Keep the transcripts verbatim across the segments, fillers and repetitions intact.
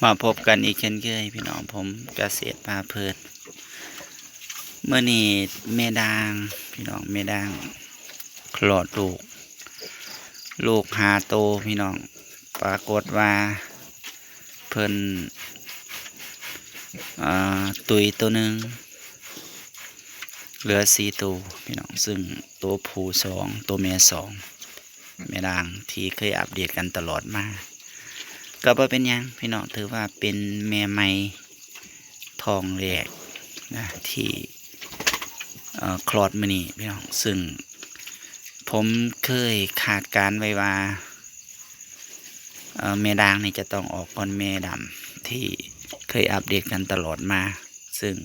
มาพบกันอีกเช่นเคยพี่น้อง ผมเกษตรพาเพลิน มื้อนี้แม่ด่างพี่น้อง แม่ด่างคลอดลูก ลูกห้าโตพี่น้อง ปรากฏว่าเพิ่น อ่า ตุยโตหนึ่ง เหลือสี่โตพี่น้อง ซึ่งโตผู้สอง โตแม่สอง แม่ด่างที่เคยอัปเดตกันตลอดมา ก็บ่เป็นหยังพี่น้อง ถือว่าเป็นแม่ใหม่ท้องแรกนะ ที่ เอ่อ คลอดมื้อนี้พี่น้อง ซึ่งผมเคยคาดการณ์ไว้ว่า เอ่อ แม่ด่างนี่จะต้องออกก่อนแม่ดำ ที่เคยอัปเดตกันตลอดมา ซึ่ง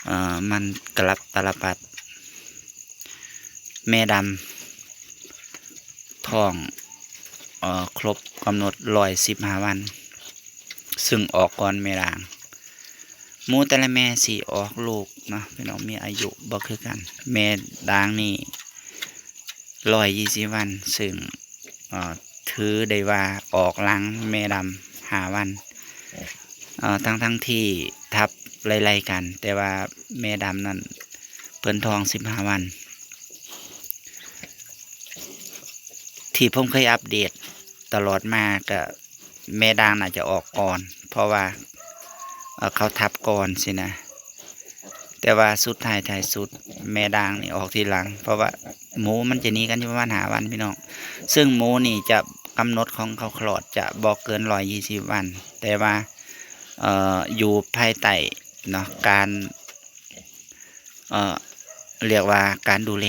เอ่อ มันกลับตาลปัตร แม่ดำท้อง เอ่อ ครบกำหนดร้อยสิบห้าวัน ซึ่งออกก่อนแม่ด่าง หมูแต่ละแม่สิออกลูกเนาะพี่น้อง มีอายุบ่คือกัน แม่ด่างนี่ร้อยยี่สิบวัน ซึ่ง เอ่อ ถือได้ว่าออกหลังแม่ดำห้าวัน เอ่อ ทั้งๆที่ทับไล่ๆกัน แต่ว่าแม่ดำนั่นเพิ่นท้องสิบห้าวัน ที่ผมเคยอัปเดตตลอดมาก็แม่ด่างน่าจะออกก่อน เพราะว่า เอ่อ เขาทับก่อนสินะ แต่ว่าสุดท้ายท้ายสุดแม่ด่างนี่ออกทีหลัง เพราะว่าหมูมันจะหนีกันอยู่ประมาณห้าวันพี่น้อง ซึ่งหมูนี่จะกำหนดของเขาคลอดจะบ่เกินร้อยยี่สิบวัน แต่ว่า เอ่อ อยู่ภายใต้เนาะ การ เอ่อ เรียกว่าการดูแล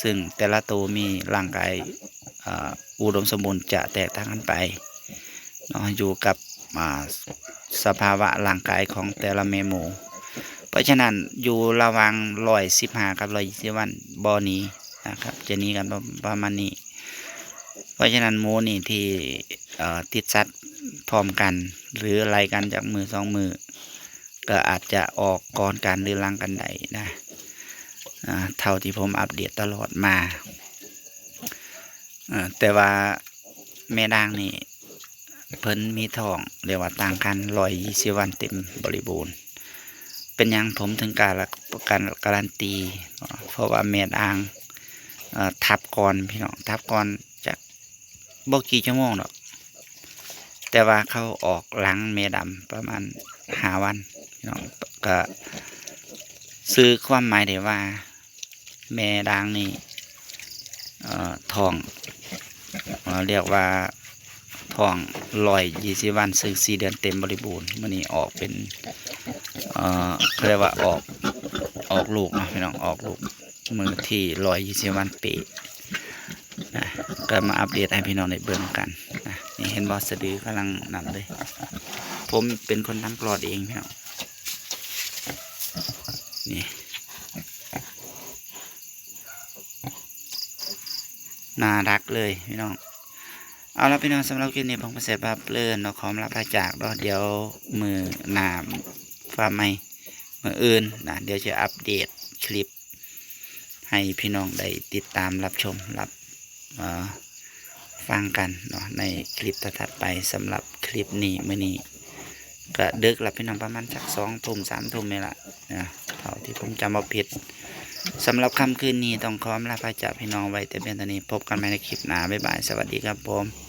ซึ่งแต่ละโตมีร่างกาย เอ่อ อุดมสมบูรณ์จะแตกต่างกันไปเนาะ อยู่กับ อ่า สภาวะร่างกายของแต่ละแม่หมู เพราะฉะนั้นอยู่ระหว่างร้อยสิบห้ากับร้อยยี่สิบวัน บ่หนีนะครับ จะหนีกันประ ประมาณนี้ เพราะฉะนั้นหมูนี่ที่ เอ่อ ติดสัตว์พร้อมกัน หรือไล่กันจากมื้อสองมื้อ ก็อาจจะออกก่อนกันหรือหลังกันได้นะ อ่า เท่าที่ผมอัปเดตตลอดมา อ่า แต่ว่าแม่ด่างนี่เพิ่นมีท้อง เรียกว่าตั้งครรภ์ร้อยยี่สิบวันเต็มบริบูรณ์ เป็นหยังผมถึงกล้ารับประกันการันตี เพราะว่าแม่ด่าง เอ่อ ทับก่อนพี่น้อง ทับก่อนจักบ่กี่ชั่วโมงดอก แต่ว่าเขาออกหลังแม่ดำประมาณห้าวันพี่น้อง ก็สื่อความหมายได้ว่าแม่ด่างนี่ เอ่อ ท้อง เอ่อ เรียกว่าท้องร้อยยี่สิบวัน ซึ่งสี่เดือนเต็มบริบูรณ์ มื้อนี้ออกเป็น เอ่อ เขาเรียกว่าออก ออกลูกเนาะพี่น้อง ออกลูก มื้อที่ร้อยยี่สิบวันเป๊ะนะ ก็มาอัปเดตให้พี่น้องได้เบิ่งกันนะ นี่เห็นบ่ สะดือกำลังนั่นเลย ผมเป็นคนทำคลอดเองพี่น้อง นี่ น่ารักเลยพี่น้อง เอาละพี่น้อง สำหรับคลิปนี้ผมเกษตรพาเพลินเนาะ ขอลาพระจากเนาะ เดี๋ยวมื้อหน้าฟ้าใหม่ มื้ออื่นนะ เดี๋ยวจะอัปเดตคลิป ให้พี่น้องได้ติดตามรับชมรับ เอ่อ ฟังกันเนาะ ในคลิปถัดๆไป สำหรับคลิปนี้ มื้อนี้ก็ดึกแล้วพี่น้อง ประมาณสักสองทุ่ม สามทุ่มนี่ละนะ เท่าที่ผมจำบ่ผิด สำหรับค่ำคืนนี้ต้องขอลาพระจากพี่น้องไว้แต่เพียงเท่านี้ พบกันใหม่ในคลิปหน้า บ๊ายบาย สวัสดีครับผม